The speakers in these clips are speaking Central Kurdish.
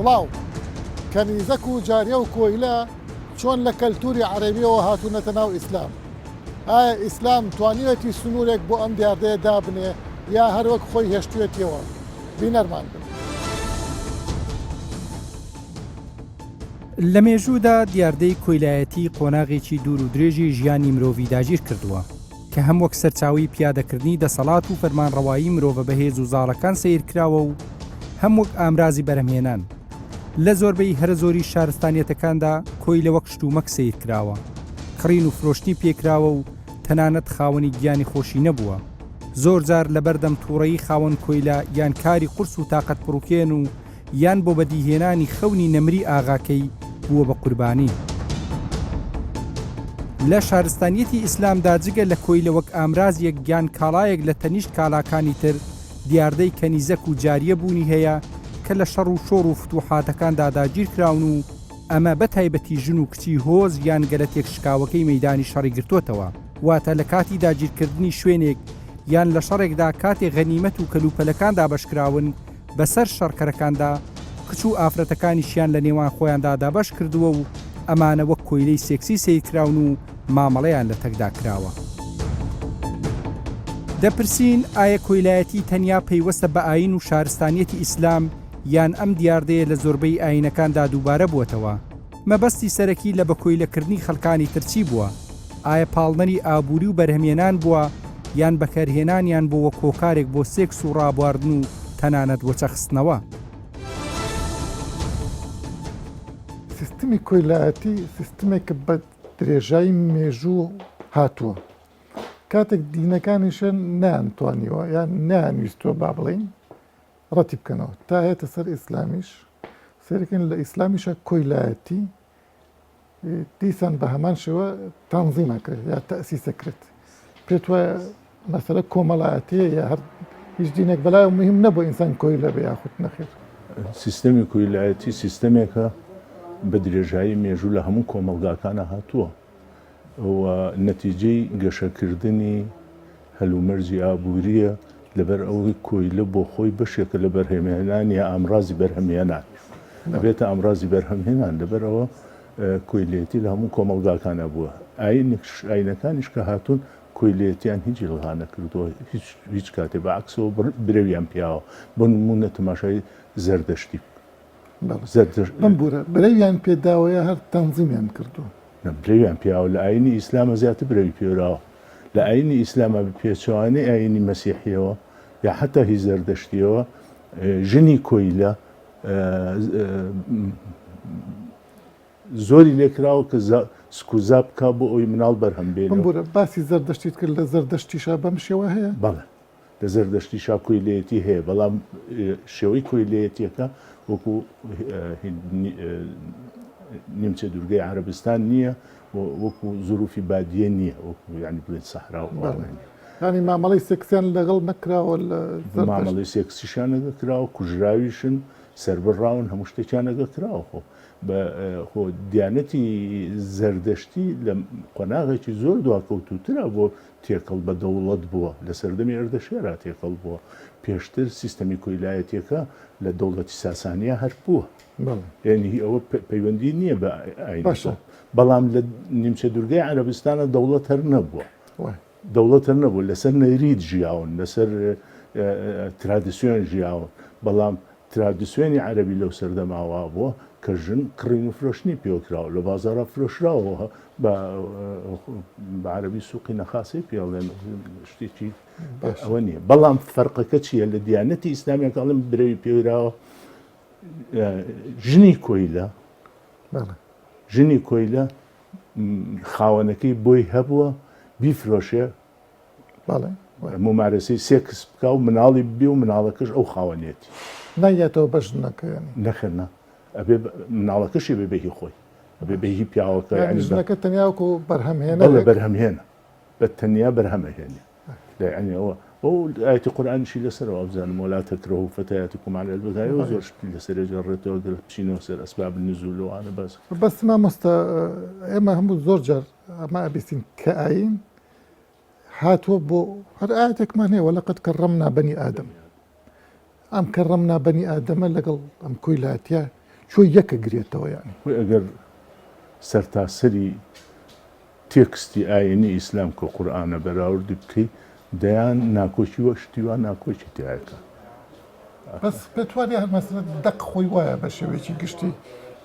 سڵاو. کەنیزەک و جاریە و کۆیلە چۆن لە کەلتوری عەرەبیەوە هاتوونەتە ناو ئیسلام؟ ئایا ئیسلام توانیوێتی سنوورێک بۆ ئەم دیاردەیە دابنێ یا هەر وەک خۆی هێشتوێتیەوە؟ بینەرمان بن. لە مێژوودا دیاردەی کۆیلایەتی قۆناغێکی دوور و درێژی ژیانی مرۆڤی داگیر کردووە، کە هەم وەک سەرچاوەی پیادەکردنی دەسەڵات و فەرمانڕەوایی مرۆڤە بەهێز و زاڵەکان سەیر کراوە و هەم وەک ئامرازی بەرهەمهێنان. لە زۆربەی هەرە زۆری شارستانیەتەکاندا کۆیلە وەک شتومەک سەیر کراوە، کڕین و فرۆشتنی پێکراوە و تەنانەت خاوەنی گیانی خۆشی نەبووە. زۆرجار لەبەردەم توڕەیی خاوەن کۆیلە یان کاری قورس و تاقەتپڕوکێن و یان بۆ بەدیهێنانی خەونی نەمری ئاغاکەی بووە بە قوربانی. لە شارستانیەتی ئیسلامدا جگە لە کۆیلە وەک ئامرازیەک یان کاڵایەک لە تەنیشت کالاکانی تر دیاردەی کەنیزەک و جاریە بوونی هەیە کە لە شەڕ و شۆڕ و فتوحاتەکاندا داگیرکراون و ئەمە بە تایبەتی ژن و کچی هۆز یان گەلە تێکشکاوەکەی مەیدانی شەڕی گرتۆتەوە واتە لە کاتی داگیرکردنی شوێنێک یان لە شەڕێکدا کاتێ غەنیمەت و کەلوپەلەکان دابەشکراون بەسەر شەڕکەرەکاندا، کچ و ئافرەتەکانیشیان لە نێوان خۆیاندا دابەش کردووە و ئەمانە وەک کۆیلەی سێکسی سەیرکراون و مامەڵەیان لەتەکدا کراوە. دەپرسین ئایە کۆیلایەتی تەنیا پەیوەستە بە ئایین و شارستانیەتی ئیسلام یان ئەم دیاردەیە لە زۆربەی ئایینەکاندا دووبارە بووەتەوە؟ مەبەستی سەرەکی لە بەکۆیلەکردنی خەڵکانی تر چی بووە؟ ئایا پاڵنەری ئابووری و بەرهەمهێنان بووە یان بەکارهێنانیان بۆ وەک هۆکارێک بۆ سێکس و ڕابواردن و تەنانەت وەچەخستنەوە؟ سیستمی کۆیلایەتی سیستمێکە بە درێژایی مێژوو هاتووە. کاتێک دینەکانیش نەیانتوانیوە یان نەیانویستووە با بڵێین ڕەتی بکەنەوە تا هێتە سەر ئیسلامیش سەیرکەین لە ئیسلامیشە کۆیلایەتی دیسان بە هەمان شێوە تەنزیم ئەکرێت یا تەئسیس ئەکرێت پێت وایە مەسەلە کۆمەڵایەتیە یا هەر هیچ دینێک بەلای مهم نەبوو ئینسان کۆیلە بێ یاخود نەخێر؟ سیستەمی کۆیلایەتی سیستەمێکە بە درێژایی مێژوو لە هەموو کۆمەڵگاکانا هاتووە و نەتیجەی گەشەکردنی هەلومەرجی ئابوورییە، لەبەر ئەوەی کۆیلە بۆ خۆی بەشێکە لە بەرهەمهێنان یا ئامرازی بەرهەمهێنان، ئەبێتە ئامرازی بەرهەمهێنان، لەبەر ئەوە کۆیلەیەتی لە هەموو کۆمەڵگاکانا بووە، ئایینێکش ئایینەکانیش کە هاتوون کۆیلەیەتیان هیچ ئیلغا نەکردووە هیچ هیچ کاتێ بە عەکسەوە برەویان پیاوە، بۆ نموونە تەماشای زەردەشتی بکە. بمبورە برەویان پێداوە یا هەر تەنزیمیان کردووە؟ نا برەویان پیاوە لە ئاینی ئیسلامە زیاتر برەوی پێوراوە لە ئاینی ئیسلامە بە پێچەوانەی ئاینی مەسیحیەوە یا حتا هی زەردەشتیەوە ژنی کۆیلە زۆری لێکراوە کە سکوزا بکا بۆ ئەوی مناڵ بەرهەم بێنێ. بمبورە باسی زەردەشتیت کرد لە زەردەشتیشا بەم شێوە هەیە؟ بەڵێ لە زەردەشتیشا کۆیلەیەتی هەیە، بەڵام شێوەی کۆیلەیەتیەکە وەکو نیمچە دوورگەی عەرەبستان نییە و وەکو زروفی بادیە نییە، وەکو یانی بڵێن سەحرا و ئەوانە نییە. یانی مامەڵەی سێکسیان لەگەڵ نەکراوە لە زەردەشت؟ مامەڵەی سێکسیشیان لەگەڵ کراوە، کوژراویشن، سەربڕاون، هەموو شتێکیان لەگەڵ کراوە خۆ بە خۆ دیانەتی زەردەشتی لە قۆناغێکی زۆر دواکەوتووترە بۆ تێکەڵ بە دەوڵەت بووە، لە سەردەمی ئەردەشێرا تێکەڵ بووە، پێشتر سیستەمی کۆیلایەتیەکە لە دەوڵەتی ساسانیا هەر بووە. یانی هی ئەوە پەیوەندی نییە بە ئاینەوە. بەڵام لە نیمچە دوورگەی عەرەبستانە دەوڵەت هەر نەبووە. دەوڵەت هەر نەبووە، لەسەر نەریت ژیاون، لەسەر ترادسیۆن ژیاون، بەڵام ترادسیۆنی عەرەبی لەو سەردەما وابووە کە ژن کڕین و فرۆشتنی پێوە کراوە، لە بازاڕا فرۆشراوە بە بە عەرەبی سوقی نەخاسەی پێ ئەڵێن شتێکی ئەوە نییە. بەڵام فەرقەکە چییە لە دیانەتی ئیسلامیە کە ئەڵێن برەوی پێوراوە ژنی کۆیلە ژنی کۆیلە خاوەنەکەی بۆی هەبووە بیفرۆشێ بەڵێ مومارەسەی سێکس بکا و مناڵی ببێ و مناڵەکەش ئەو خاوەنێتی. نایەتەوە بە ژنەکە یانی. نەخێر نا ئەبێ مناڵەکەشی بێ بە هی خۆی ئەبێ بە هی پیاوەکە یانی ژنەکە تەنیا وەکو بەرهەمهێنەرێک. بەڵێ بەرهەمهێنە بە تەنیا بەرهەمەهێنێ یانی ئەوە و ئایەتی قورئانیشی لەسەرەوە ئەبزانم ولا تکرهوا فتیاتکم علی البغاء و زۆر شتی لەسەر گەڕێتەوە گەر بچینەوە سەر ئەسباب النزول و ئەوانە باس بەس مامۆستا ئێمە هەموو زۆر جار ئەمە ئەبیستین کە ئایین هاتووە بۆ هەر ئاەتێکمان هەیە وەلەقەد کەڕەمنا بەنی ئادەم ئەم کەڕەمنا بەنی ئادەمە لەگەڵ ئەم کۆیلاتە. کوێ یەکە گرێتەوە یانی. خۆی ئەگەر سەرتاسەری تێکستی ئاینی ئیسلام کە قورئانە بەراوردی بکەی دەیان ناکۆکی وە شتی وا ناکۆکی تیایە کە. بەس پێت وانیە هەر مەسەلە دەق خۆی وایە بە شێوەیەکی گشتی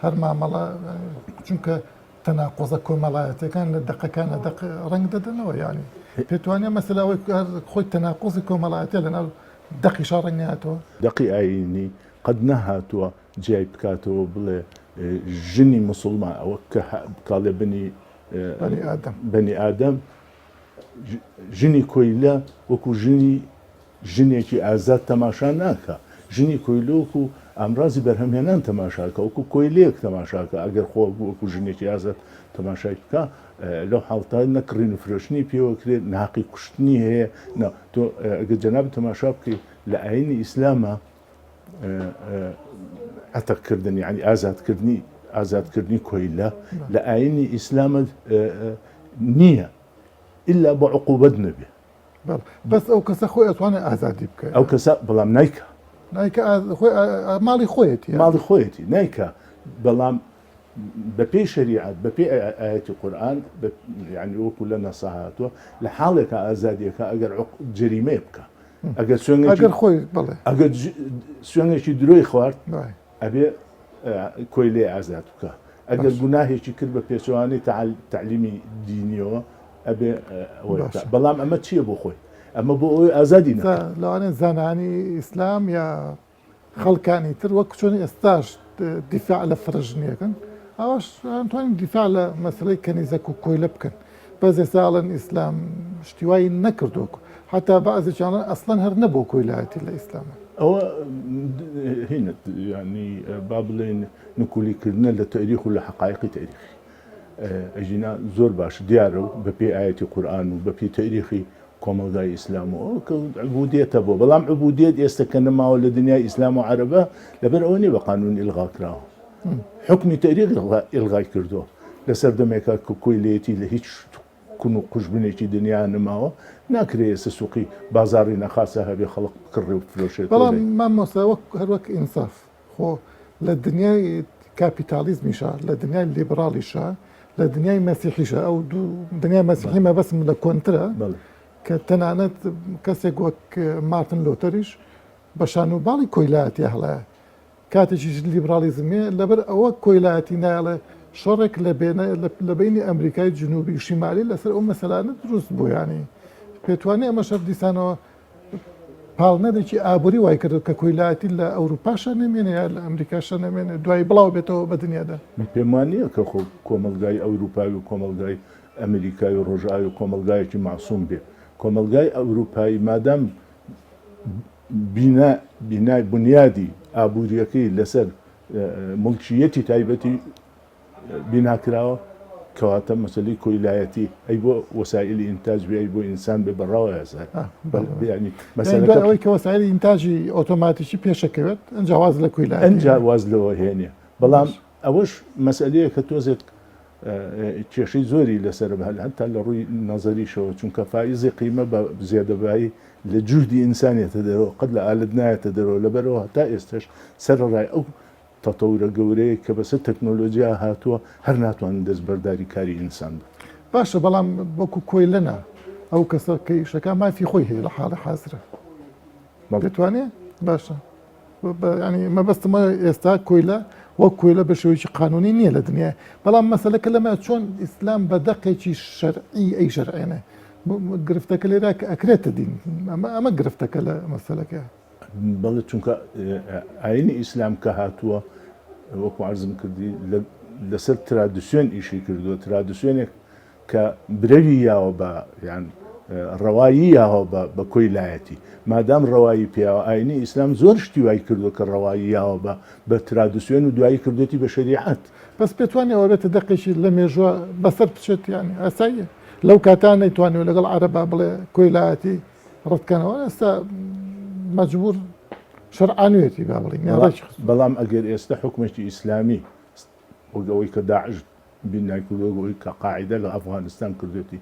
هەر مامەڵە چونکە تەناقوزە کۆمەڵایەتیەکان لە دەقەکان لە دەق ڕەنگ دەدەنەوە یانی پێت وانیە مەسەلە ئەوەی هەر خۆی تەناقوزی کۆمەڵایەتیە لەناو دەقیشا ڕەنگ نایەتەوە؟ دەقی ئایینی قەت نەهاتووە جیای بکاتەوە بڵێ ژنی موسڵمان ئەوە کە کاڵێ بنی بەنی ئادەم ژنی کۆیلە وەکو ژنی ژنێکی ئازاد تەماشا ناکا ژنی کۆیلە وەکو ئامرازی بەرهەمهێنان تەماشاکە وەکو کۆیلەیەک تەماشاکە ئەگەر خۆ وەکو ژنێکی ئازاد تەماشای بکە لەو حاڵتا نەکڕین و فرۆشتنی پێوەکرێت ناقی کوشتنی هەیە تۆ ئەگەر جەناب تەماشا بکەیت لە ئاینی ئیسلامە عەتق کردن یعنی ئازادکردنی ئازادکردنی کۆیلە لە ئاینی ئیسلامە نییە ئللا بە عقوبەت نەبێ بەس ئەو کەسە خۆی ئەتوانێت ئازادی بکە ئەو کەسە بەڵام نیکە نیکە ماڵی خۆیەتی ماڵی خۆیەتی نیکە بەڵام بەپێی شەریعەت بەپێی ئایەتی قورئان یانی وەکو لە نەسا هاتووە لە حاڵێکا ئازادیەکە ئەگەر جەریمەیە بکە ئەگەر سوێنێکی خۆی بڵێ ئەگەر سوێنێکی درۆی خوارد ئەبێ کۆیلەی ئازاد بکە ئەگەر گوناهێکی کرد بە پێچەوانەی تەعلیمی دینیەوە ئەبێ بەڵام ئەمە چییە بۆ خۆی ئەمە بۆ ئەوەی ئازادی لەوانەیە زانانی ئیسلام یا خەڵکانی تر وەک چۆن ئێستاش دیفاع لە فرەژنیەکەن ئەوەش ئەتوانین دیفاع لە مەسلەی کەنیزەک و کۆیلە بکەن بەس ئێستا ئەڵێن ئیسلام شتی وای نەکردووە حتا بەعزێکیان ئەڵێن ئەسڵەن هەر نەبووە کۆیلایەتی لە ئیسلامە. ئەوە هینە یانی با بڵێین نکولی کردنە لە تەریخ و لە حەقایقی تەریخی ئەژینا زۆر باش دیارە و بەپێی ئایەتی قورئان و بەپێی تەریخی کۆمەڵگای ئیسلام و ئەوە کە عبودیەتە بۆ بەڵام عبودیەت ئێستا کە نەماوە لە دنیای ئیسلام و عەرەبە لەبەر ئەوە نیە بە قانون ئیلغا کراوە حکمی تەریق ئیلغای کردووە لە سەردەمێکا کە کۆیلەیەتی لە هیچ کون و قوژبنێکی دنیا نەماوە ناکرێ ئێستا سوقی بازاڕی نەخاسە هەبێ خەڵک بکڕێ و بفرۆشێت بەڵام مامۆستا وەک هەروەک ئینساف خۆ لە دنیای کاپیتالیزمیشا، لە دنیای لیبراڵیشا، لە دنیای مەسیحیشا، ئەو دوو دنیای مەسیحی مەبەستم لە کۆنترە کە تەنانەت کەسێک وەک مارتن لۆتەریش بە شان و باڵی کۆیلایەتی هەڵایە. کاتێکیش لیبراڵیزم لەبەر ئەوە کۆیلایەتی نایەڵێ شەڕێک لە بێنە لە بینی ئەمریکای جنوبی و شیمالی لەسەر ئەو مەسەلانە دروست بوو یانی پێتوانێ ئەمە شەر دیسانەوە پاڵنەرێکی ئابووری وای کردو کە کۆیلایەتی لە ئەوروپاشا نەمێنێ یا لە ئەمریکاشا نەمێنێ دوایی بڵاو بێتەوە بە دنیادا. من پێم وا نییە کە خۆ کۆمەڵگای ئەوروپای و کۆمەڵگای ئەمریکای و ڕۆژئاوی کۆمەڵگایەکی مەعسووم بێ. کۆمەڵگای ئەوروپایی مادام بینا بینای بونیادی ئابوورییەکەی لەسەر موڵکییەتی تایبەتی بینا کراوە کەواتە مەسەلەی کۆیلایەتی ئەی بۆ وەسائیلی ئینتاج بێ ئەی بۆ ئینسان بێ بەڕاوە یاسا یعنی مەسەلەکە ئەوەی کە وەسائیلی ئینتاجی ئۆتۆماتیکی پێشەکەوێت ئەنجا واز لە کۆیلایەتی ئەنجا واز لەوە هێنێ بەڵام ئەوەش مەسەلەیە کە تۆزێک کێشەی زۆری لەسەر هەل هەتا لە ڕووی نەزەریشەوە چونکە فائزی قیمە بە زیادەبایی لە جوهدی ئینسانیەتە دەرەوە قەت لە ئالەت نایەتە دەرەوە لەبەرەوە هەتا ئێستش سەرەڕای ئەو تەتەورە گەورەیە کە بەسەر تەکنۆلۆجیا هاتووە هەر ناتوانن دەستبەرداری کاری ئینسان بن. باشە بەڵام وەکو کۆیلە نا ئەو کەسە کە ئیشەکە مافی خۆی هەیە لە حاڵی حازرە دەتوانێ باشە ینی مەبەستمە ئێستا کۆیلە وەک کۆیلە بە شێوەیەکی قانونی نییە لە دنیا بەڵام مەسەلەکە لەمە چۆن ئیسلام بە دەقێکی شەرعی ئەی شەرعێنێ گرفتەکە لێرا کە ئەکرێتە دین ئەمە ئەمە گرفتەکە لە مەسەلەکە بەڵێ چونکە ئاینی ئیسلام کە هاتووە وەکو عەرزم کردی لەسەر ترادسیۆن ئیشی کردووە ترادسیۆنێک کە برەوی یاوە بە یان ڕەوایی یاوە بە بە کۆیلایەتی مادام ڕەوایی پیاوە ئاینی ئیسلام زۆر شتی وای کردووە کە ڕەوایی یاوە بە بە ترادسیۆن و دوایی کردوێتی بە شەریعەت. بەس پێتوانیە ئەوە بێتە دەقێکی لە مێژوە بەسەر بچێت یانی ئاساییە لەو کاتە نەیتوانیوە لەگەڵ عەرەبا بڵێ کۆیلایەتی ڕەتکەنەوە ئێستا مەجبور شەرعانوێتی با بڵێین یان ڕێکی خستووە. بەڵام ئەگەر ئێستا حوکمێکی ئیسلامی وەک ئەوەی کە داعش بینای کردووە، وەک ئەوەی کە قاعیدە لە ئەفغانستان کردوێتی،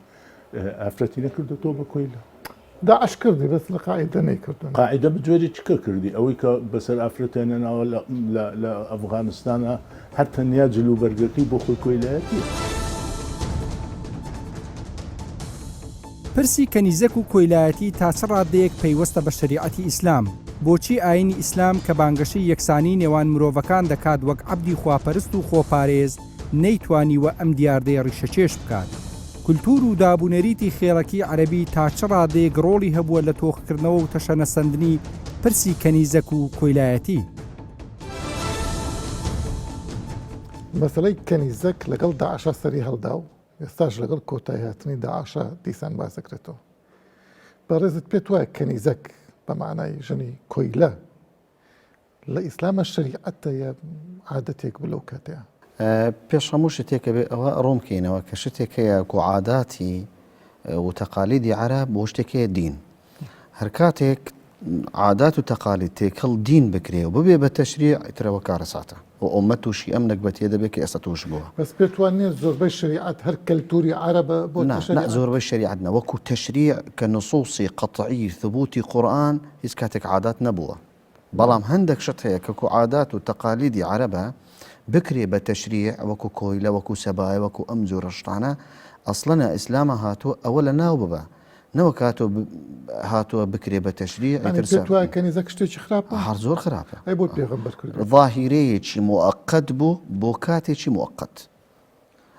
ئافرەتی نەکردۆتەوە بە کۆیلە. داعش کردی بەس لە قاعیدە نەیکردوون. قاعیدە بە جۆری چکە کردی؟ ئەوەی کە بەسەر ئافرەتیان ناوە لە ئەفغانستانا هەر تەنیا جل و بەرگەکەی بۆ خۆی کۆیلایەتیە. پرسی کەنیزەک و کۆیلایەتی تا چ ڕاددەیەک پەیوەستە بە شەریعەتی ئیسلام؟ بۆچی ئایینی ئیسلام کە بانگەشەی یەکسانی نێوان مرۆڤەکان دەکات وەک عەبدی خواپەرست و خۆپارێز نەیتوانیوە ئەم دیاردەیە ڕیشەکێش بکات؟ کولتوور و دابونەریتی خێڵەکی عەرەبی تا چ ڕادەیەک ڕۆڵی هەبووە لە تۆخکردنەوە و تەشەنەسەندنی پرسی کەنیزەک و کۆیلایەتی؟ مەسەلەی کەنیزەک لەگەڵ داعشا سەری هەڵدا و ئێستاش لەگەڵ کۆتاییهاتنی داعشا دیسان باس دەکرێتەوە. بەڕێزت پێت وایە کەنیزەک بە مانای ژنی کۆیلە لە ئیسلامە شەریعەتە یا عادەتێک بوو لەو کاتەیە؟ پێش هەموو شتێک ئەبێ ئەوە ڕوون بکەینەوە کە شتێک هەیە کو عاداتی و تەقالیدی عەرەب بۆ شتێک هەیە دین. هەر کاتێک عادات و تەقالید تێکەڵ دین بکرێ و ببێ بە تەشریع ئیترەوە کارەساتە و ئوممەت تووشی ئەم نەگبەتیە دەبێت کە ئێستا تووش بووە. بەس پێت وا نییە زۆربەی شەریعەت هەر کەلتووری عەرەبە بۆتە نا نا شەریعەت؟ زۆربەی شەریعەت نا وەکوو تەشریع کە نصوصی قطعی ثبوتی قورئان هیچ کاتێک عادات نەبووە. بەڵام هەندەک شت هەیە کە کو عادات و تەقالیدی عەرەبە بکرێ بە تەشریع وەکو کۆیلە وەکو سەبایە وەکو ئەم جۆرە شتانە ئەسڵەن ئیسلامە هاتووە ئەوە لە ناو ببا نەوەک هاتووە هاتووە بکرێ بە تەشریع یانی ئیتر پێت وایە کەنیزەک شتێکی خراپە؟ هەر زۆر خراپە ئەی بۆ پێغەمبەر کردوویەتی؟ ظاهیرەیەکی موئەقەت بوو بۆ کاتێکی موئەقەت.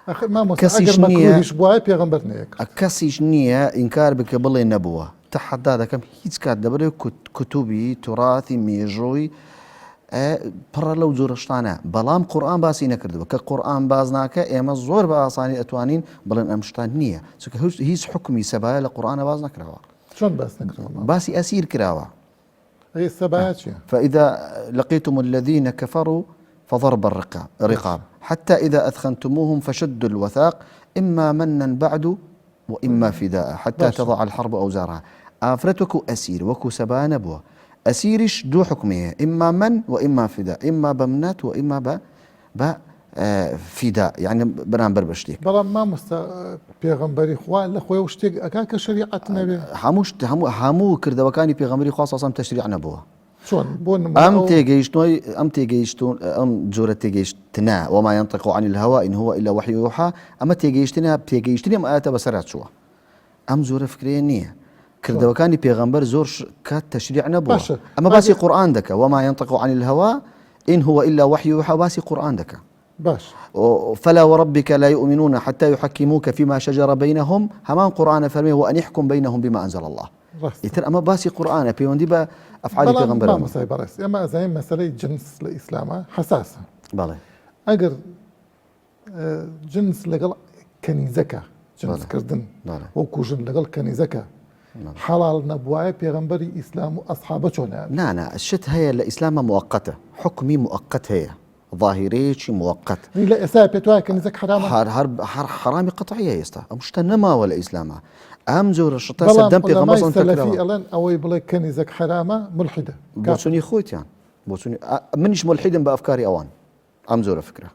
ئەخر مامۆستا کەسیش ئەگەر نییە مەکروهیش بوایە پێغەمبەر نەیەکرد. کەسیش نییە ئینکار بکە بڵێ نەبووە تەحەدا دەکەم هیچ کات لەبەرەوەی کوتوبی توراثی مێژووی پڕە لەو جۆرە شتانە بەڵام قورئان باسی نەکردووە کە قورئان باس ناکە ئێمە زۆر بە ئاسانی ئەتوانین بڵێن ئەم شتان نییە چونکە هیچ حکومی سەبایە لە قورئانە باس نەکراوە. چۆن باس نەکراوە؟ باسی ئەسیر کراوە. ئەی سەبایە چیە؟ فإذا لقيتم الذين كفروا فضرب الرقاب حتى إذا أثخنتموهم فشدوا الوثاق إما منا بعد وإما فداء حتى تضع الحرب أوزارها ئافرەت وەکو ئەسیر وەکو سەبا نەبووە ئەسیریش دوو حوکمی هەیە إما من وإما فداء إما بە منەت وإما بە بە فیدا یعنی بەرامبەر بە شتێک. بەڵام مامۆستا پێغەمبەری خوا لە خۆیەوە شتێک ئەکا کە شەریعەت نەبێ؟ هەموو شت هەموو هەموو کردەوەکانی پێغەمبەری خوا صلی تەشریع نەبووە. چۆن بۆ نمونە ئەم تێگەیشتنەوەی ئەم تێگەیشتون ئەم جۆرە تێگەیشتنە وما ينطق عن الهوى إن هو إلا وحي يوحى ئەمە تێگەیشتنە تێگەیشتنی ئەم ئایەتە بەسەرا چووە. ئەم جۆرە فکرەیە نییە. کردەوەکانی پێغەمبەر زۆر کات تەشریع نەبووە. باشە ئەمە باسی قورئان دەکا وما ينطق عن الهوى إن هو إلا وحي يوحى باسی قورئان دەکا. باش. فلا وربك لا يؤمنون حتى يحكموك فيما شجر بينهم هەمان قورئانە فەرمێ وأن احكم بينهم بما أنزل الله. ڕاستە. ئیتر ئەمە باسی قورئانە پەیوەندی بە ئەفعالی بەڵام پێغەمبەرەوە. مامۆستای بەڕێز ئێمە ئەزانین مەسەلەی جنس لە ئیسلاما حەساسە. بەڵێ. ئەگەر جنس لەگەڵ کەنیزەکە جنسکردن وەکو ژن لەگەڵ کەنیزەکە حەڵال نەبوایە پێغەمبەری ئیسلام و ئەسحابە چۆنیان نا نا شت هەیە لە ئیسلامە موقتە حکمی موقت هەیە ظاهرەیەکی موقت لە ئێستا پێت وایە کەنیزەک حرامە هەر هەر هەر حرامی قەتعیە ئێستا ئەم شتە نەماوە لە ئیسلامە ئەم جۆرە شتە سەردەم پێغەمبەر بەڵام سەلەفی ئەڵێن ئەوەی بڵێ کەنیزەک حرامە ملحدە بۆچونی خۆیتیان بۆچونی منیش ملحیدم بە ئەفکاری ئەوان ئەم جۆرە فکرە.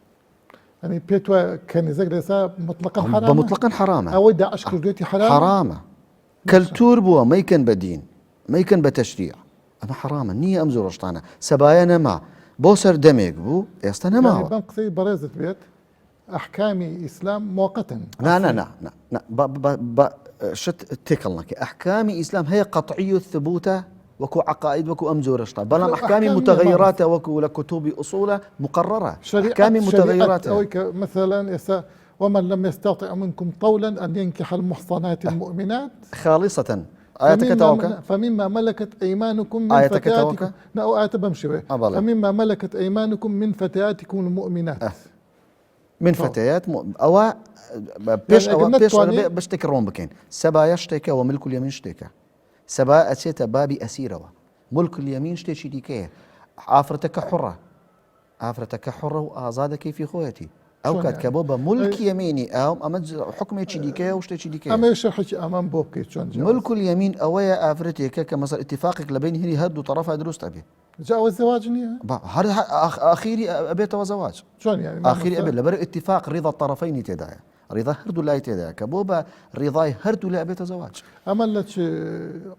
یانی پێت وایە کەنیزەک لە ئێستا مطلقاً حرامە؟ بە مطلقاً حرامە. ئەوەی داعش کردوێتی حرامە؟ حرامە. کەلتور بووە مەیکەن بە دین، مەیکەن بە تەشریع. ئەمە حرامە نییە ئەم جۆرە شتانە. سەبایە نەما. بۆ سەردەمێک بوو ئێستا نەماوە. یانی بەم قسەی بەڕێزت بێت ئەحکامی ئیسلام مۆقەتن. نا نا نا نا نا با با با شت تێکەڵ نەکەی. ئەحکامی ئیسلام هەیە قەتعی الثبوتە وەکو عقائد وەکو ئەم جۆرە شتە بەڵام ئەحکامی متغیراتە وەکو لە کوتوبی ئوسوڵە مقررە ئەحکامی متغیرات ئەوەی کە مثلا ئێستا ومن لم يستطع منكم طولا أن ينكح المحصنات المؤمنات خالصة آياتك توكا فمما ملكت أيمانكم من آياتك فتياتكم توكا لا أو آيات بمشي فمما ملكت أيمانكم من فتياتكم المؤمنات أه. من فتيات ئەوە پێش ئەوە پێش بە شتێک ڕۆن بکەین سەبایە شتێکە و ملک الیمین شتێکە سەبا ئەچێتە بابی ئەسیرەوە ملک الیمین شتێکی دیکەیە ئافرەتەکە حڕە ئافرەتەکە حڕە و ئازادە کەیفی خۆیەتی ئەو کات کە بۆ بە ملکی یەمینی ئەو ئەمە حکمێکی دیکەیە و شتێکی دیکە ئەمە شەرحێکی ئەمان بۆ بکەیت چۆن ملک الیمین ئەوەیە ئافرەتێکە کە مەسەر اتفاقێک لە بین هەری هەردوو تەڕەفا دروست ئەبێ جا ئەوە زەواج نییە؟ با هەر ئاخیری ئەبێتەوە زەواج چۆن یانی ئاخیری ئەبێت لەبەر اتفاق ڕضا الطرفین تێدایە. ڕیضا هەردوو لای تێدایە کە بۆ بە ڕیضای هەردوو لا ئەبێتە زەواج. ئەمە لە چ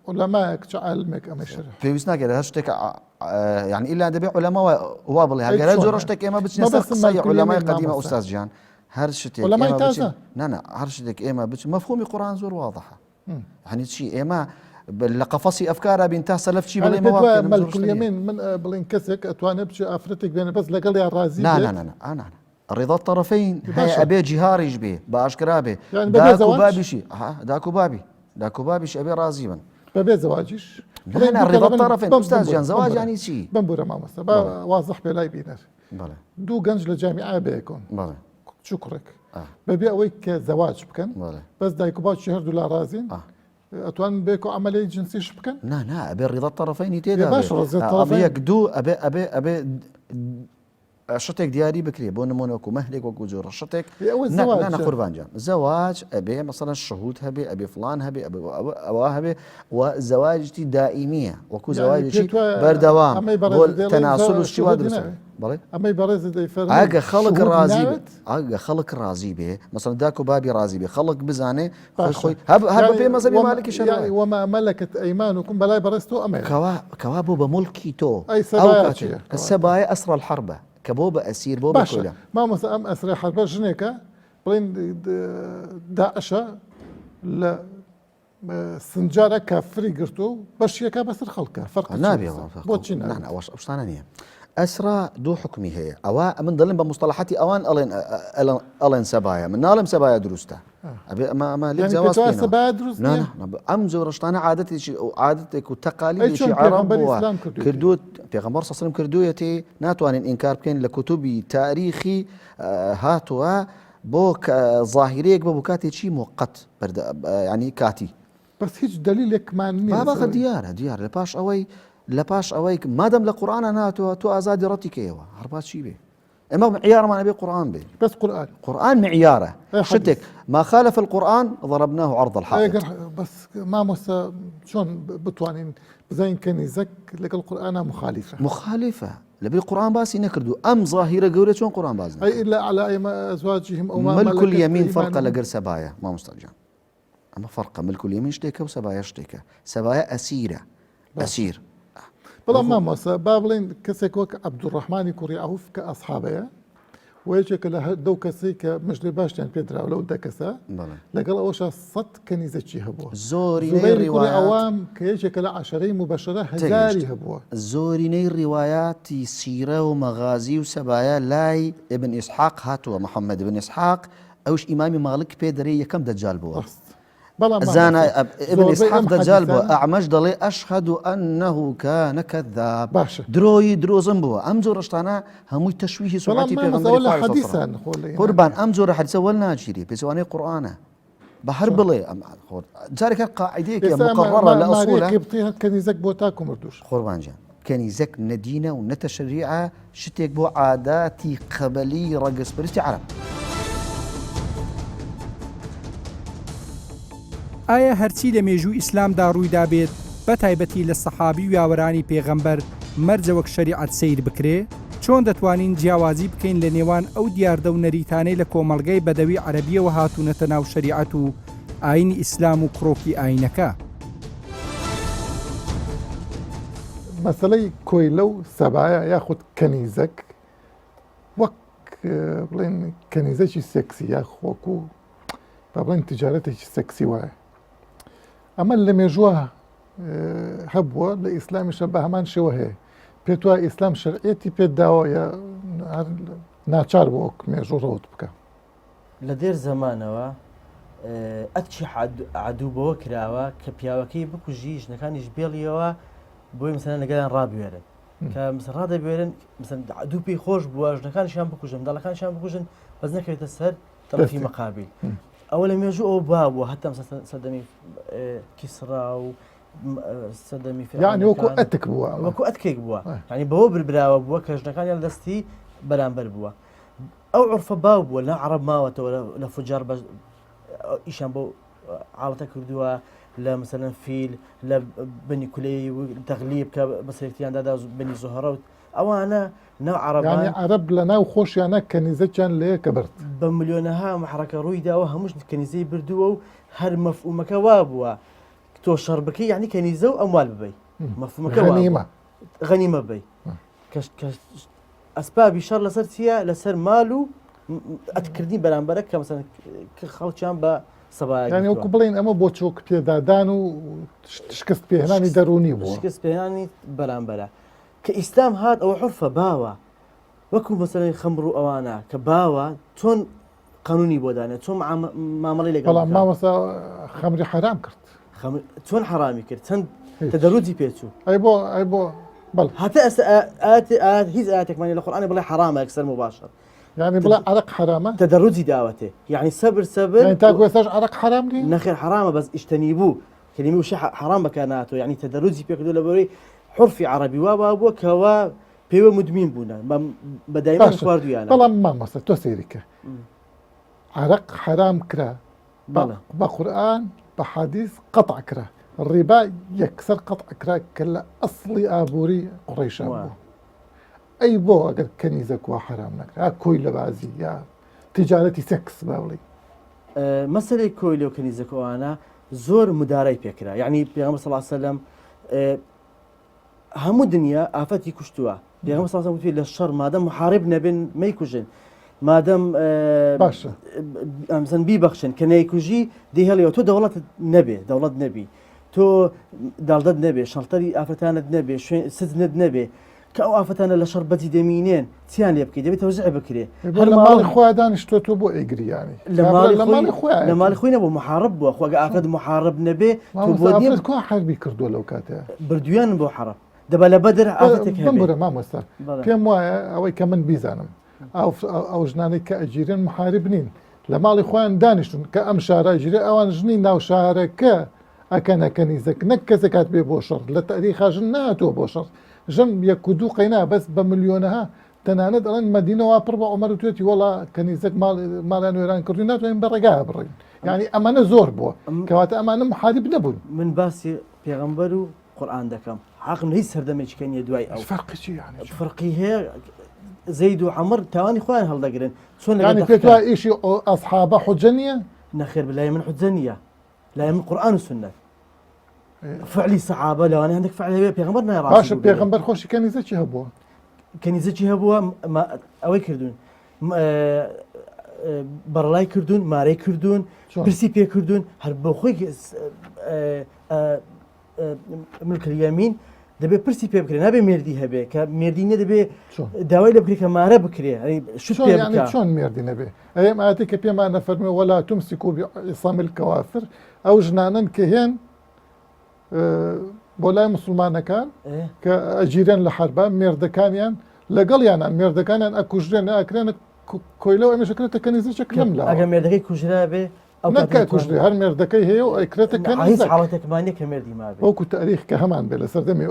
عولەمایەک چ عالمێک ئەمەی شەرح. پێویست ناکات هەر شتێک یعنی ئیلا دەبێ عولەما وا بڵێ هەگەر هەر جۆرە شتێک ئێمە بچینە سەر قسەی عولەمای قەدیمە ئوستاز گیان هەر شتێک عولەمای تازە نا نا هەر شتێک ئێمە بچ مەفهومی قورئان زۆر واضحە یعنی چی ئێمە لە قەفەسی ئەفکارا بین تا سەلەف چی بڵێ مەلک الیمین من بڵێن کەسێک ئەتوانێت بچێ ئافرەتێک بێنێ بەس لەگەڵیا ڕازی نا نا نا نا نا ڕضا الطرفین هەیە ئەبێ جیهاریش بێ بە ئاشکرا بێ داک و بابیشی داک و بابی داک و بابیش ئەبێ ڕازی بن بەبێ زەواجیش نا ڕضا الطرفین ئوستاز گیان زەواج یانی چی بمبورە مامۆستا با وازح بێ لای بینەر دوو گەنج لە جامیعە بەیەکۆن کچ و کوڕێک بەبێ ئەوەی کە زەواج بکەن بەس دایک و باوکی هەردوو لا ڕازین ئەتوان بێکۆ عملیەی جنسیش بکەن؟ نا نا ئەبێ ڕضا الطرفینی تێدا باش ڕضا الطرفین یەک دوو ئەبێ ئەبێ ئەبێ شتێک دیاری بکرێ بۆ نمونە وەکو مەهرێک وەکو جۆرە شتێک نا قوربان گیان زەواج ئەبێ مەسەلەن شهود هەبێ ئەبێ فلان هەبێ ئەبێ ئەوە هەبێ و زەواجی دائیمیە وەکو زەواجی بەردەوام بۆ تەناسل و شتی وا دروست بەڵێ ئەمەی بەڕێزت دەیفەرموو ئەگە خەڵک ڕازی بێت ئەگە خەڵک ڕازی بێ مەسەلەن داک و بابی ڕازی بێ خەڵک بزانێ خۆی خۆی هەر بە پێی مەزهەبی مالکی شەرعی وما ملكت أيمانكم بەلای بەڕێز تۆ ئەمەیە کەوا کەوا بۆ بە موڵکی تۆ ئەی سەبایا چییە؟ سەبایە ئەسرە الحربە کە بۆ بە ئەسیر بۆ بە کۆیلە مامۆستا ئەم ئەسرە حربە ژنێکە بڵێن داعشە لە سنجارە کافری گرتووە و بەشیەکە بەسەر خەڵکە فەرق نابێ بۆچی نا ئەوەش ئەو شتانە نییە ئەسرا دوو حکمی هەیە ئەوە من دەڵێم بە مستەڵەحەتی ئەوان ئەڵێن ئەڵێن سەبایە من ناڵێم سەبایە دروستە ئەبێ ئەمە ئەمە لێک جیاواز ئەم جۆرە شتانە عادەتێکی ئەو عادەتێک و تەقالیدێکی عەرەب بووە کردووە پێغەمبەر سەسلم کردوویەتی ناتوانین ئینکار بکەین لە کوتوبی تاریخی هاتووە بۆ زاهیرەیەک بە بۆ کاتێکی موقت ینی کاتی. بەس هیچ دەلیلێکمان نییە بابا خە دیارە دیارە لە پاش ئەوەی لە پاش ئەوەی مادەم لە قورئانا ناتوە تۆ ئازادی ڕەتی کەیەوە هەر با چی بێ ئێمە معیارمان ئەبێ قورئان بێ بەس قورئان قورئان معیارە شتێک ما خالف القرآن ضربناه عرض الحائط بەس مامۆستا چۆن بتوانین بزانین کەنیزەک لەگەڵ قورئانا مخالیفە مخالیفە لەبری قورئان باسی نەکردو ئەم زاهیرە گەورە چۆن قورئان باس نەکرد؟ ئەی الا علی ازواجهم او ما ملک الیمین فەرقە لەگەر سەبایە مامۆستا گیان ئەمە فەرقە ملک الیمین شتێکە و سەبایە شتێکە سەبایە ئەسیرە ئەسیر بەڵام مامۆستا با بڵێن کەسێک وەک عەبدولڕەحمانی کوڕی عەوف کە ئەسحابەیە و یەکێکە لە هەر دەو کەسەی کە مژدەی باشیان پێدراوە لەو دە کەسە لەگەڵ ئەوەشا سەد کەنیزەکی هەبووە زۆرینەی زوبەیری کوڕی ڕیوایات عەوام کە یەکێکە لە عەشەرەی موبەشەرە هەزاری تێگەیشتم هەبووە. زۆرینەی ڕیوایاتی سیرە و مەغازی و سەبایا لای ئیبن ئیسحاق هاتووە محمد بن ئیسحاق ئەوش ئیمامی مالک پێ دەرێ یەکەم دەجال بووە ڕاست بەڵام زانا مامۆستا ابن زۆربەی اسحاق ئەم دەجال بووە حەدیسانە ئەعمەش دەڵێ ئەشهد انه کان کذاب باشە درۆیی درۆزن بووە ئەم جۆرە شتانە هەمووی تەشویهی بەڵام سومعەتی مامۆستا پێغەمبەری ئەوە لە خوا صلی الله علیه حەدیسان وسلم خۆ لە ئیمان قوربان نییە ئەم جۆرە حەدیسە وەل ناگیرێ پێچەوانەی قورئانە بە هەر چۆن بڵێ ئەم خۆ جارێک هەر قاعدەیەکە ئێستا ئەمە مقەڕەڕە لە ماریە ئوسوڵە قیبطی هەر کەنیزەک بۆ تاکو مردووش قوربان گیان کەنیزەک نە دینە و نە تەشریعە شتێک بۆ عاداتی قەبەلی ڕەگەزپەرستی عەرەب. ئایا هەرچی لە مێژووی ئیسلامدا ڕوویدابێت بە تایبەتی لە سەحابی و یاوەرانی پێغەمبەر مەرجە وەک شەریعەت سەیر بکرێ؟ چۆن دەتوانین جیاوازی بکەین لە نێوان ئەو دیاردە و نەریتانەی لە کۆمەڵگەی بەدەوی عەرەبییەوە هاتوونەتە ناو شەریعەت و ئایینی ئیسلام و کڕۆکی ئایینەکە؟ مەسەلەی کۆیلە و سەبایە یاخود کەنیزەک وەک بڵێن کەنیزەکی سێکسی یا وەکو با بڵێن تجارەتێکی سێکسی وایە ئەمە لە مێژووە هەبووە لە ئیسلامیشە بە هەمان شێوە هەیە پێت وایە ئیسلام شەرعیەتی پێت داوە یا ناچار بۆ وەک مێژوو ڕەوت بکە لە دێر زەمانەوە ئەتکی عەدوو بەوە کراوە کە پیاوەکەی بکوژی ژنەکانیش بێڵیەوە بۆی مثلەن لەگەڵیان ڕابوێرن کە مثلەن ڕادەبوێرن مثلەن عەدوو پێی خۆش بووە ژنەکانیشیان بکوژن منداڵەکانیشیان بکوژن بەس نەکەوێتە سەر تەڕەفی مەقابیل ئەوە لە مێژوو ئەوە باوە هەتا سەردەمی کیسرا و سەردەمی یعنی وەکو ئەتک بووە وەکو ئەتکێک بووە یعنی بەوە بربراوە بووە کە ژنەکانیان دەستی بەرامبەر بووە ئەو عورفە باو بووە لە عەڕەب ماوەتەوە لە فوجار بە ئیشان بۆ عاڵەتە کردووە لە مثلەن فیل لە بنی کولەی تەغلیب کە بەسەرتیان دادا بنی زۆهرەوت. ئەوانە ناو عەڕەبان. یانی عەرەب لە ناو خۆشیانا کەنیزەکیان لە یەکە برد. بە ملیۆنەها مەعرەکە ڕووی داوە هەمووش کەنیزەی بردووە و هەر مەفهومەکە وابووە تۆ شەڕ بکەی یانی کەنیزە و ئەموال ببەی مەفهومەکە وابووە. غەنیمە. غەنیمە ببەی. کە کە ئەسبابی شەڕ لەسەر چییە؟ لەسەر مال و ئەتکردنی بەرامبەرە کە مەسەن کە خەڵکیان بە سەبایە یانی وەکو بڵێین ئەمە بۆ چۆک پێدادان و شکست پێهێنانی دەروونی بووە. شکست پێهێنانی بەرامبەرە. کە ئیسلام هات ئەوە عورفە باوە وەکو مەسەلەی خەمر و ئەوانە کە باوە چۆن قانونی بۆ دانێ چۆن مامەڵەی لەگەڵ بەڵام مامۆستا خەمری حەرام کرد چۆن حەرامی کرد چەند تەدەروجی پێچوو ئەی بۆ ئەی بۆ بەڵ هەتا ئێستا ئاەت ئاەت هیچ ئاەتێکمانی لە قورئانی بڵێ حەرامە یەکسەر مباشر یعنی بڵێ عەرەق حەرامە تەدەروجی داوەتێ یعنی سەبر سەبر یعنی تاکو ئێستاش عەرەق حەرام نییە نەخێر حەرامە بەس ئیشتەنی بوو کەلیمەی وشە حەرام بەکار نهاتووە یعنی تەدەروجی پێکردووە لەبەرەی حرفی عەڕەبی وا باو بووە کەوا پێوە مدمین بوونە بە دایمان باشە خواردویانە بەڵام مامۆستا تۆ سەیری کە عەرەق حەرام کرا بەڵێ بە قورئان بە حەدیس قەتع کرا ڕیبا یەکسەر قەتع کرا کە لە ئەسڵی ئابووری قوڕەیشان وا. بوو ئەی بۆ ئەگەر کەنیزەک وا حەرام نەکرا کۆیلەبازی یا تیجارەتی سێکس با بڵێین مەسەلەی کۆیلە و کەنیزەک و ئەوانە زۆر مدارای پێکرا یعنی پێغەمبەر صلی الله علیه وسلم هەموو دنیا ئافەتی کوشتووە پێغەمبەر صلی الله علیه وسلم وتی لە شەڕ مادەم محارب نەبن مەیکوژن مادەم باشە ئەمزن بیبەخشن کە نەیکوژی دەیهێڵیەوە تۆ دەوڵەتت نەبێ دەوڵەت نەبی تۆ داڵدەت نەبێ شەڵتەری ئافرەتانت نەبێ شوێن سجنت نەبێ کە ئەو ئافرەتانە لە شەڕ بەجی دەمینێن چیان لێ بکەی دەبێت تەوزیع بکرێ هەر لە ماڵی خۆیان دانیشتووە تۆ بۆ ئەیگری یانی لە ماڵی لە ماڵی خۆیان لە ماڵی خۆی نەبوو محارب بووە خۆ ئەگەر ئافرەت محارب نەبێ تۆ بۆ نییە ئافرەت کوا حەربی کردووە لەو کاتەیە بردویان بۆ حەرب دەبا لە بەدر ئافرەتێک هەبێ بمبورە مامۆستا پێم وایە ئەوەی کە من بیزانم ئەو ژنانەی کە ئەگیرێن محارب نین لە ماڵی خۆیان دانیشتون کە ئەم شارە ئەگیرێ ئەوان ژنی ناو شارەکە ئەکەنە کەنیزەک نەک کەسێک هات بێ بۆ شەڕ لە تاریخا ژن نەهاتووە بۆ شەڕ ژن یەک و دوو قەینا بەس بە ملیۆنەها تەنانەت ئەڵێن مەدینە وا پڕ بە عومەر وتوێتی وەڵا کەنیزەک ماڵ ماڵیان وێران کردوین ناتوانین بە ڕێگا بڕۆین یعنی ئەمانە زۆر بووە کەواتە ئەمانە محارب نەبوون. من باسی پێغەمبەر و قورئان دەکەم حەقم لە هیچ سەردەمێکی کە نییە دوای ئەو فەرقی چی یعنی چۆن؟ فەرقی هەیە زەید و عەمر تاوانی خۆیان هەڵدەگرن چۆن لەگەڵ یعنی پێت دەقەکان وایە ئیشی ئەسحابە حوجە نییە؟ نەخێر لای من حوجە نییە لای من قورئان و سوننەت فعلی سەحابە لەوانەیە هەندێک فعل هەبێ پێغەمبەر ناڕازی باشە بووبێ. پێغەمبەر خۆشی کەنیزەکی هەبووە کەنیزەکی هەبووە ئەوەی کردوون بەڕڵای کردوون مارەی کردوون پرسی پێ کردوون هەر بۆ خۆی ملک الیمین دەبێ پرسی پێ بکرێ نابێ مێردی هەبێ کە مێردی نیە دەبێ داوای لێ بکرێ کە مارە بکرێ شت پێ بکا. چۆن مێردی نەبێ ئەم ئاەتی کە پێمان نەفەرمێ وەلا تمسکوا بعصم الكوافر ئەو ژنانن کە هێن بۆ لای مسلمانەکان کە ئەگیرێن لە حربە مێردەکانیان لەگەڵیانە مێردەکانیان ئەکوژرێن ئەکرێنە کۆیلەوە ئەمێش ئەکرێتە کەنیزەچێک لەم لاوە ئەگەر مێردەکەی کوژرا بێ ئەو نەک کە کوژرێ هەر مێردەکەی هەیە و ئەیکرێتە کەنیزەک هیچ حاڵەتێکمان نییە کە مێردی مابێ وەکو تاریخ کە هەمان بێ لە سەردەمی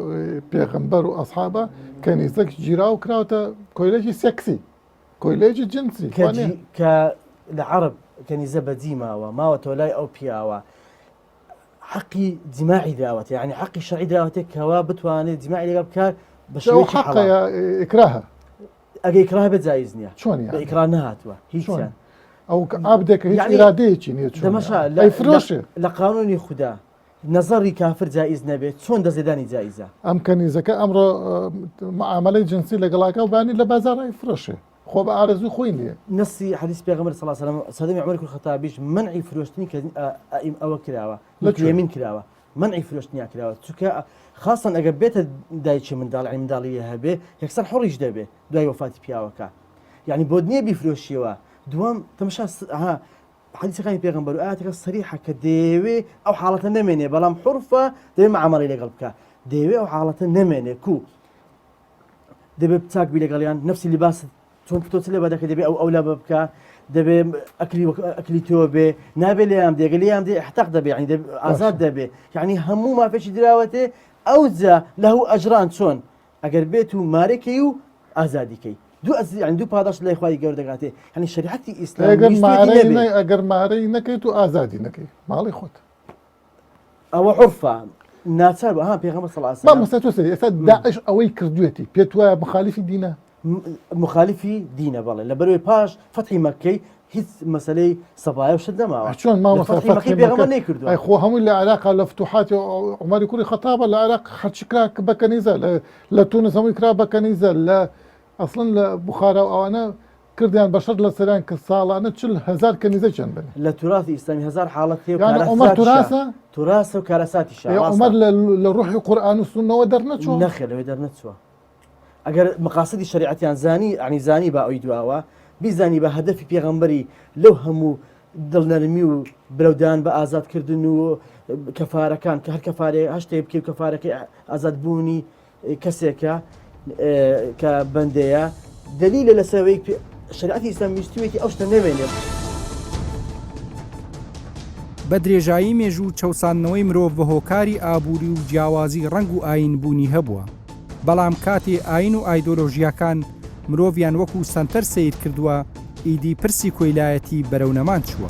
پێغەمبەر و ئەسحابە کەنیزەک گیرا و کراوتە کۆیلێکی سێکسی کۆیلێکی جنسی کە لە عەرەب کەنیزە بەجی ماوە ماوەتەوە لای ئەو پیاوە حەقی جیماعی داوەتێ یعنی حەقی شەرعی داوەتێ کەوا بتوانێت جیماعی لەگەڵ بکات بە شێوەیەکی حەقە یا ئیکراهە ئەگە ئیکراه بێت جایز نییە چۆن یعنی؟ بە ئیکراه نەهاتووە هیچیان ئەو عەبدێکە هیچ یعنی ئیرادەیەکی نییە چۆن دەمەشا یعنی؟ ئەیفرۆشێ لە قانونی خودا نەزەڕی کافر جائیز نەبێت چۆن دەستلێدانی جائیزە؟ ئەم کەنیزەکە ئەمڕۆ معامەلەی جنسی لەگەڵاکە و بانی لە بازاڕ ئەیفرۆشێ خۆ بە ئارەزووی خۆی نییە. نەسی حەدیسی پێغەمبەر صلی اللە علیە وسلم سەردەمی عومەر کوڕی خەتابیش مەنعی فرۆشتنی کە ئەوە کراوە لە کوێ؟ یەمین کراوە مەنعی فرۆشتنیان کراوە چونکە خاصەن ئەگەر بێتە دایکی منداڵ یعنی منداڵی لێ هەبێ یەکسەر حوڕیش دەبێ دوای وەفاتی پیاوەکە یعنی بۆت نییە بیفرۆشیەوە دووەم تەمەشا ها حەدیسەکانی پێغەمبەر و ئاەتەکە سەریحە کە دەیەوێ ئەو حاڵەتە نەمێنێ بەڵام حورفە دەبێ معامەڵەی لەگەڵ بکە دەیەوێ ئەو حاڵەتە نەمێنێ کو دەبێت چاک بی لەگەڵیان نفسی لباست چۆن تۆ چ لێ دەکە دەبێ ئەو ئەولا بە بکە دەبێ ئەکلی وەک ئەکلی تۆ بێ نابێ لێیان دێگە لێیان دێ احتاق دەبێ یعنی ئازاد دەبێ یعنی هەموو مافێکی دراوەتێ ئەوجا لەهو ئەجران چۆن ئەگەر بێت و مارەکەی و ئازادیکەی دوو ئەز یعنی دوو پاداش لای خوای گەورە دەگاتێ یعنی شەریعەتی ئیسلام ئەگەر ویستویەتی مارەی نەبێ. نە- ئەگەر مارەی نەکەیت و ئازادی نەکەی ماڵی خۆت ئەوە عورفە. ناچار بوو ها پێغەمبەر صلی الله علیه و سلم مامۆستا تۆ سەیری ئێستا داعش ئەوەی کردوێتی پێت وایە مخالفی دینە؟ مخالفی دینە بەڵێ لەبەرەوەی پاش فەتحی مەککەی هیچ مەسەلەی سەبایە و شت نەماوە چۆن مامۆستا فەتحی مەککەی پێغەمبەر نەیکردووە ئەی خۆ هەمووی لە عێراق لە فتوحاتی عومەری کوڕی خەتابە لە عێراق هەرچی کرا بە کەنیزە لە تونس هەمووی کرا بە کەنیزە لە ئەسڵەن لە بوخارا و ئەوانە کردیان بە شەرت لە سەریان کە ساڵانە 40 هەزار کەنیزەکیان بنێ. لە توراثی ئیسلامی هەزار حاڵەت هەیە و یانی عومەر کارەساتیشە توراسە؟ توراسە و کارەساتیشە ئێ ڕاستە. عومەر لە لە ڕوحی قورئان و سوننەوە دەرنەچووە؟ نەخێر لەوێ دەرنەچووە. ئەگەر مقاصدی شەریعەتیان زانی یانی زانی با ئەوی دواوە بیزانی بە هەدەفی پێغەمبەری لەو هەموو دڵنەرمی و برەودان بە ئازادکردن و کەفارەکان کە هەر کەفارێ هەر شتێک بکەی و کەفارەکەی ئازادبوونی کەسێکە کە بەندەیە دەلیلە لەسەر ئەوەی شەریعەتی ئیسلام ویستویەتی ئەو شتە نەمێنێت. بە درێژایی مێژوو چەوساندنەوەی مرۆڤ بە هۆکاری ئابووری و جیاوازی ڕەنگ و ئایین بوونی هەبووە، بەڵام کاتێ ئایین و ئایدۆلۆژیاکان مرۆڤیان وەکو سەنتەر سەیر کردووە، ئیدی پرسی کۆیلایەتی بەرەو نەمان چووە.